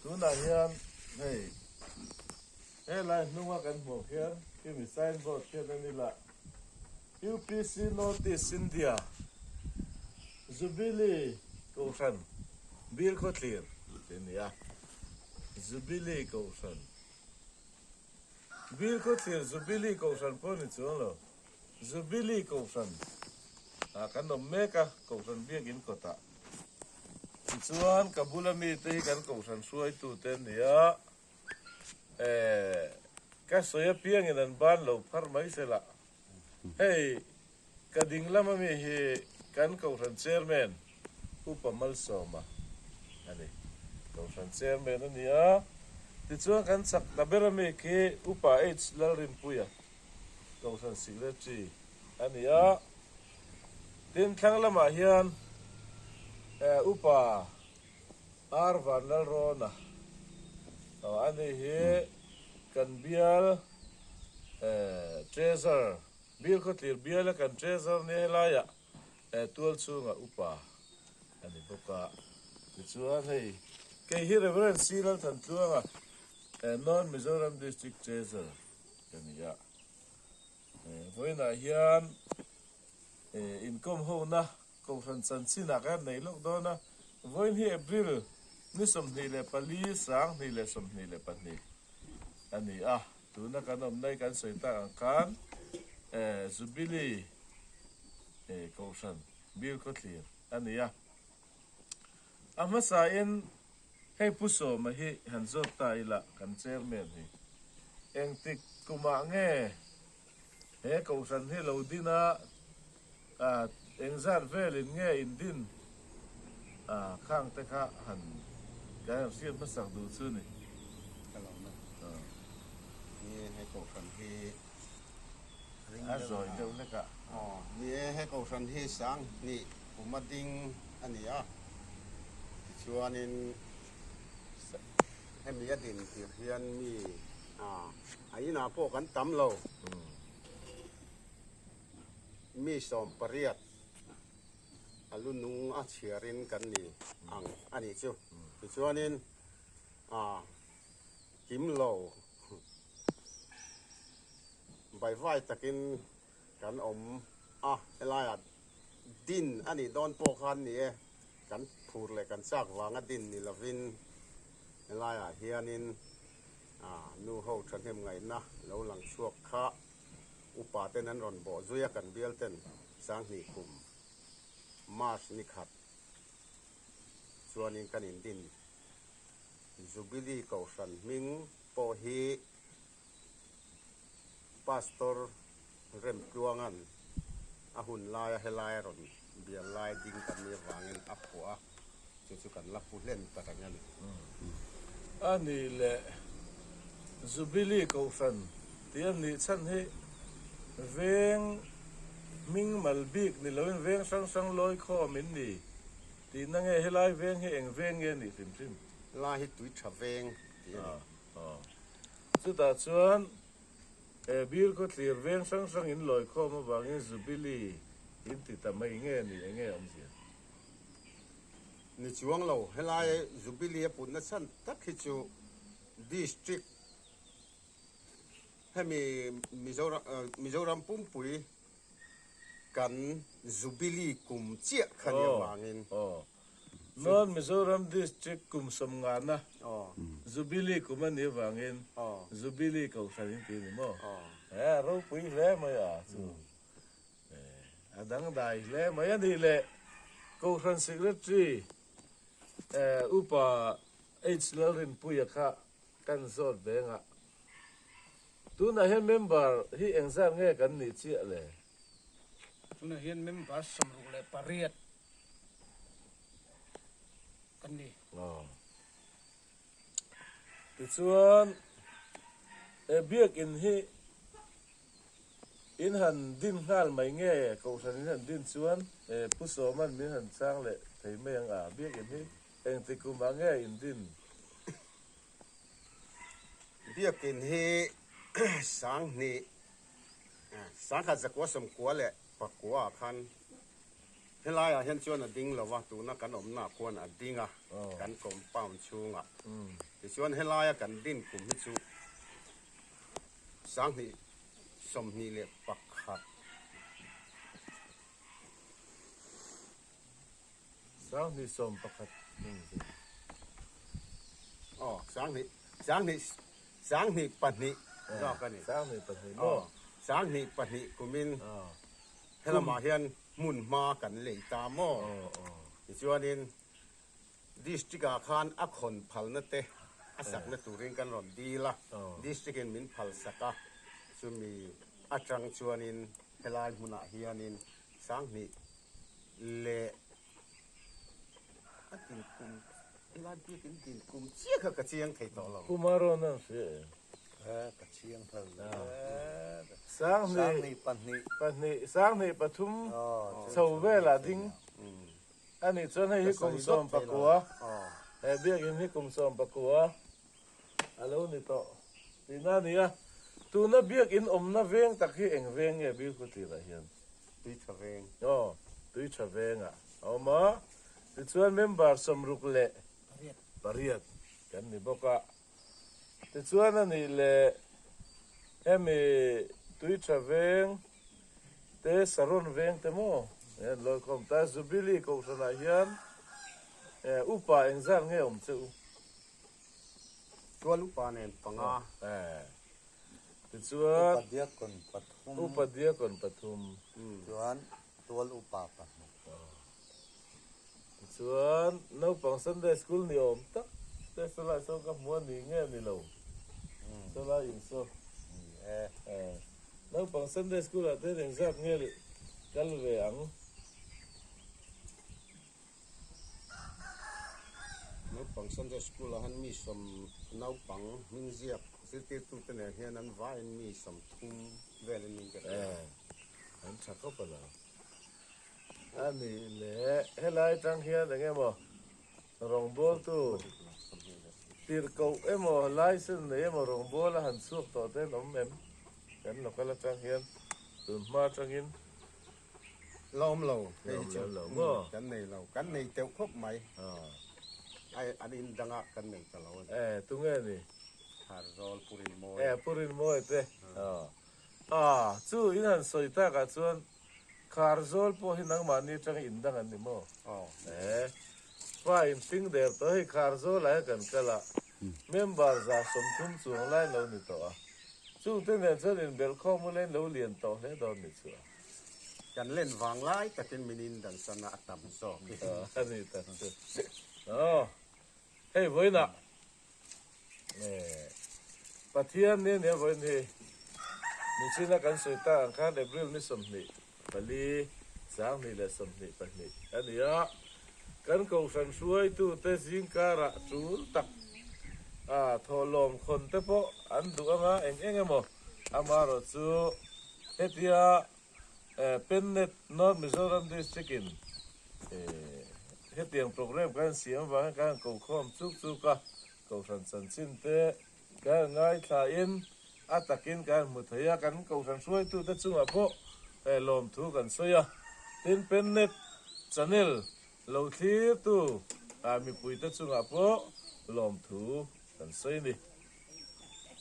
Tunah hian hei helai hnunga kan hmuh khian khimi sign board khian a ni lah UPC North East India Jubilee Kohhran Bilkhawthlir tih a ni a, Jubilee Kohhran Bilkhawthlir Jubilee Kohhran pawh a ni chuang lo. Jubilee Kohhran ah kan awm mek a, Kohhran biakin kawtah. Tichuan ka bula mite hi kan Kohhran hruaitute an ni a, eh ka sawi apiangin an ban lo phar mai se lah. Hei ka ding lama mi hi kan Kohhran Chairman Upa Malsawma a ni. Kohhran Chairman a ni a, tichuan kan chak ta ber ami khi Upa H Lalrinpuia. Kohhran Secretary a ni a, tin thlang lamah hian Upa R Vanlalrawna a ni hi kan bial Treasurer, Bial Khawtlir biala kan Treasurer nia helaiah tual chhungah Upa a ni bawk a. Tichuan hei kei hi Reverend C Lalthantluanga North Mizoram District Treasurer ka ni a. Vawiinah hian inkawm hona Kohhran chanchinah kan nei lawk dawn a. Vawiin hi April ni 24 2022 a ni a. Tuna kan awmna hi kan sawi tak ang khan Jubilee Kohhran Bill Khawthlir a ni a. A hmasain hei Pu Sawma hi han zawt ta ila kan Chairman hi engtik kumah nge he Kohhran hi lo din a, engzat velin nge in din a khang te kha han kan han hriat hmasak duh chu ni. Ka lo na. Ni e he Kohhran hi ring A zawi deuh hlek a. Aw ni e he Kohhran hi 2000 kum a ding a ni a, tichuanin hemi a din tir hian mi a inah pawh kan tam lo, mi 18 a lu nung a chhiarin kan ni ang a nih chu. Tichuanin kim lo baivai takin kan awm a, helaiah din a nih dawn pawh khan ni e, kan phur leh kan chak vanga din ni lovin helaiah hianin nu ho thahnem ngaihna lo lang chhuak kha upa ten an rawn bawh zui a, kan bial ten 2000 kum March ni khat chuanin kan indin Jubilee Kohhran hming pawh hi Pastor Remtluanga'n a hun laia helai a rawn bial lai ding kan nih avangin a phuah a, chu chu kan la pu hlen ta reng a ni. A nih leh Jubilee Kohhran tih a nih chhan hi veng hming mal bik ni loin veng hrang hrang lawi khawm in ni tihna nge helai veng hi eng veng nge a nih hrim hrim? Lai hi tui tha veng tih a ni. Chutah chuan Bill khawthlir veng hrang hrang in lawi khawm avangin Jubilee in ti ta mai nge ni eng nge awmzia? Ni chuang lo, helai Jubilee a putna chhan tak hi chu District hemi Mizoram pumpui kan Jubilee kum chiah kha ni avangin. North Mizoram District kum sawmngana Jubilee kum a nih avangin Jubilee Kohhran in ti a ni maw? He a ropui hle mai a chu a dangdai hle mai a nih leh Kohhran Secretary Upa H Lalrinpuia kha kan zawt ve ngah. Tunah hian member hi engzat nge kan nih chiah le? Tunah hian member 68 kan ni. Tichuan he biakin hi in han din nghal mai nge Kohhran in han din chuan Pu Sawman min han chang leh thei mai ang a, biakin hi engti kumah nge in din? Biakin hi 2000 1998 ah khan. Helaiah hian chuan a ding lo a, tuna kan awmnaah khuan a ding a, kan compound chhungah. Tichuan helaia kan din kum hi chu 2021. 2011 Aw, sanghnih, sanghnih, 2002 zawk a ni. 2002 maw? Aw, 2002 kumin helamah hian hmun hma kan lei ta maw? Tichuanin District ah khan a khawn phalna te a sakna turin kan rawn dil a, District in min phal sak a, chumi atang chuanin helai hmunah hianin 2000 leh a din kum helai biakin din kum chiah kha ka chiang thei tawh lo. Pu Maron an hria em? Ka chiang phal lo. 2002 pahnih 2003 chho velah ding A nih chuan hei hi kum 19, he biakinn hi kum 19 a lo ni tawh tihna a ni a. Tuna biakinn awmna veng tak hi eng veng nge Bilkhawthlirah hian? Tui tha veng. Aw, tui tha vengah a awm a. Tichuan member 68 kan ni bawk a. Tichuan a nih leh hemi tui tha veng te Saron veng te maw hian lawikhawm ta Jubilee kohhranah hian upa engzat nge awm che u? Tual upa nen panga. Tichuan Upa diakon pathum. Upa diakon pathum. Chuan tual upa pahnih. Tichuan, naupang Sunday School ni awm tak te sawlai sawn ka hmu a ni nge ni lo? Sawlai in saw. Ni e. Naupang Sunday School ah te hian engzat nge kal ve ang? Naupang Sunday School ah hian mi sawm naupang hming ziak zirtirtute nen hian an vaiin mi 30 vel in min ka hria. An tha khawp a lo. A nih leh helai atang hian eng emaw rawngbawltu tirhkoh emaw license nei emaw rawngbawla han chhuak tawh te an awm em? Kan local atang hian tun hma atangin La awm lo hei hi chu kan nei lo kan nei teuh khawp mai an in dangah kan nei ta lo a ni. E tunge ni? Kharzawl Purinmawi. E Purinmawi te. A chu in han sawi takah chuan Kharzawl pawh hi nangmahni atanga in dang an ni maw? E, pa in hring der tawh hei Kharzawl ah hian kan kal a, member 30 chuang lai lo ni tawh a, chungte nen chuan inbelh khawm ula in lo lian tawh hle dawn ni chu a. Kan len vang lai takin min in dan sana a tam zawk hi. A ni tak chu. Aw, hei vawiinah Pathian ni ania vawiin hi Nichina kan sawi tak ang khan April ni 24, 2022 a ni a, kan kohhran hruaitute zingkarah tul tak a thawhlawm khawn te pawh an duh anga eng eng emaw amaherawh chu hetia Pennet North Mizoram District in hetiang program kan siam avangin kan han ko khawm chuk chuk a, Kohhran chanchin te kan han ngaithla in a takin kan han hmu thei a, kan Kohhran hruaitute chungah pawh lawmthu kan sawi a, tin Pennet channel lo thlirtu mipuite chungah pawh lawmthu kan sawi a ni.